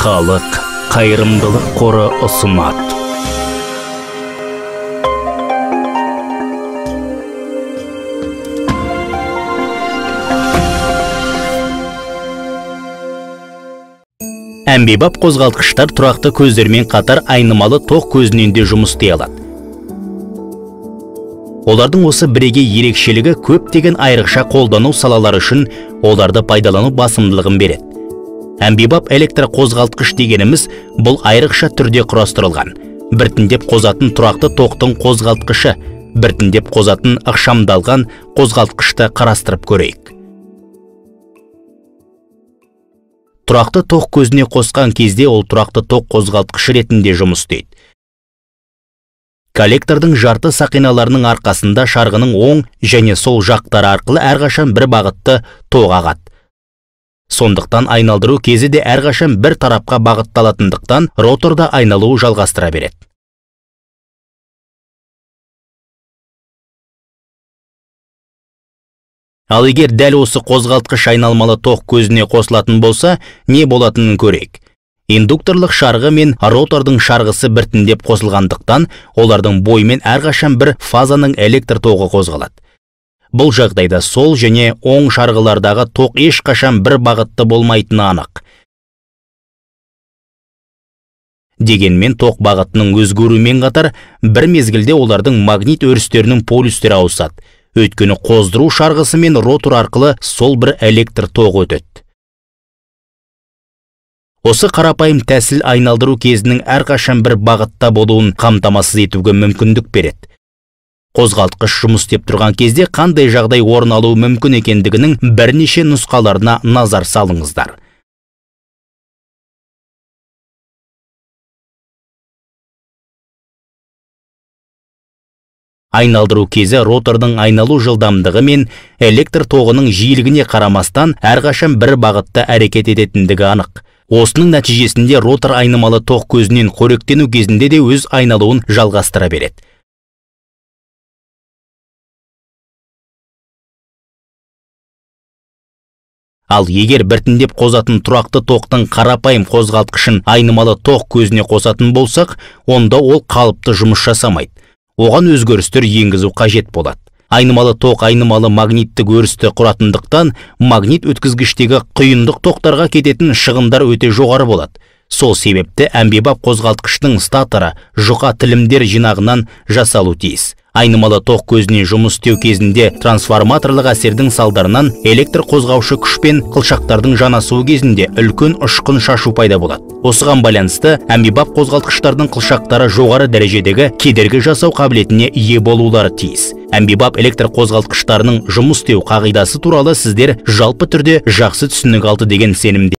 Халық қайырымдылық қоры ұсынады. Әмбебап қозғалтқыштар тұрақты көздермен қатар айнымалы тоқ көзінен де жұмыс істей алады. Олардың осы бірегей ерекшелігі көптеген айрықша қолдану салалары үшін оларды пайдалану басымдылығын береді. Әмбебап электроқозғалтқыш дегеніміз бұл айрықша түрде құрастырылған, біртіндеп қозатын тұрақты тоқтың қозғалтқышы, біртіндеп қозатын ықшамдалған қозғалтқышты қарастырып көрейік. Тұрақты тоқ көзіне қосқан кезде ол тұрақты тоқ қозғалтқышы ретінде жұмыс істейді. Коллектордың жарты сақиналарының арқасында шарғының оң және сол жақтары арқылы әрқашан бір бағытты тоқ ағады. Сондықтан айналдыру кезі де әрқашан бір тарапқа бағытталатындықтан роторда айналуы жалғастыра береді. Ал егер дәл осы қозғалтқыш айналмалы тоқ көзіне қосылатын болса, не болатынын көрейік. Индукторлық шарғы мен ротордың шарғысы біртіндеп қосылғандықтан, олардың бойымен әрқашан бір фазаның электр тоғы қозғалады. Бұл жағдайда сол және оң шарғылардағы тоқ ешқашан бір бағытты болмайтыны анық. Дегенмен тоқ бағытының өзгеруімен қатар бір мезгілде олардың магнит өрістерінің полюстері ауысады. Өйткені қоздыру шарғысы мен ротор арқылы сол бір электр тоғы өтеді. Осы қарапайым тәсіл айналдыру кезінің әрқашан бір бағытта болуын қамтамасыз етуге мүмкіндік береді. Қозғалтқыш жұмыс істеп тұрған кезде қандай жағдай орын алуы мүмкін екендігінің бірнеше нұсқаларына назар салыңыздар. Айналдыру кезі ротордың айналу жылдамдығы мен электр тоғының жиілігіне қарамастан әрқашан бір бағытта әрекет ететіндігі анық. Осының нәтижесінде ротор айнымалы тоқ көзінен қоректену кезінде де өз айналуын жалғастыра береді. Ал егер біртіндеп қозатын тұрақты тоқтың қарапайым қозғалтқышын айнымалы тоқ көзіне қосатын болсақ, онда ол қалыпты жұмыс жасамайды. Оған өзгерістер енгізу қажет болады. Айнымалы тоқ айнымалы магниттік өрісті құратындықтан магнит өткізгіштегі құйындық тоқтарға кететін шығындар өте жоғары болады. Сол себепті әмбебап қозғалтқыштың статоры жұқа тілімдер жинағынан жасалу тиіс. Айнымалы тоқ көзіне жұмыс істеу кезінде трансформаторлық әсердің салдарынан электр қозғаушы күш пен қылшақтардың жанасуы кезінде үлкен ұшқын шашу пайда болады. Осыған байланысты әмбебап қозғалтқыштардың қылшақтары жоғары дәрежедегі кедергі жасау қабілетіне ие болулары тиіс. Әмбебап электр қозғалтқыштарының жұмыс істеу қағидасы туралы сіздер жалпы түрде жақсы түсінік алды деген сенімде.